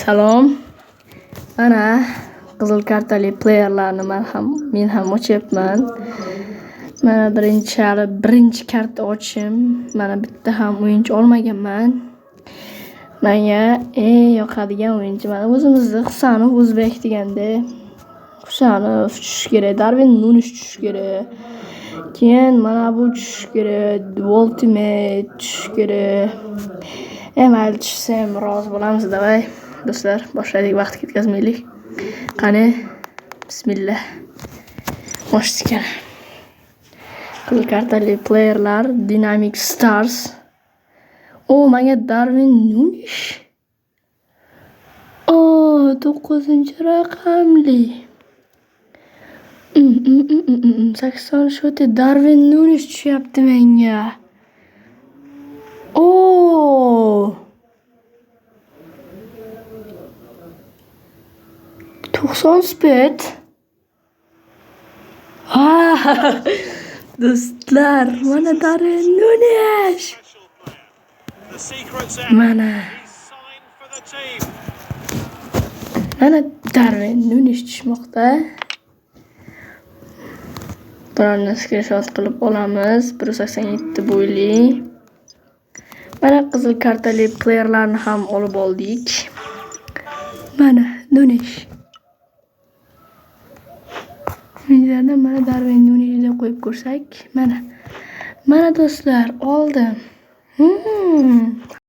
Salom. Mana qizil kartali playerlarni men ham ochyapman. Mana birinchi hali birinchi karta ochishim. Mana bitta ham o'yinchi olmaganman. Menga eng yoqadigan o'yinchi mana o'zimizni Husanov, o'zbek deganda Husanov tushishi kerak, Darvin Nunes tushishi kerak. Keyin mana bu tushishi kerak, Woltemade tushishi kerak. Mayli, tushsa ham rozi bo'lamiz. Давай, do'stlar, boshlaylik, vaqt ketkazmaylik. Qani, bismillah. Ochdik. Qizil kartali playerlar, Dynamic Stars. O, menga Darvin Nunes. O, 9-raqamli. 80 shoti Darvin Nunes tushyapti menga. O! 90 speed. Ha! Do'stlar, mana Darvin Nunes. Mana. Mana Darvin Nunes tushmoqda. Bularni skrinshot qilib olamiz. 187 bo'yli. Mana qizil kartali playerlarni ham olib oldik. Mana Nunes. Videoda mana Darvin Nunesni deb qo'yib ko'rsak, mana. Mana do'stlar, oldim.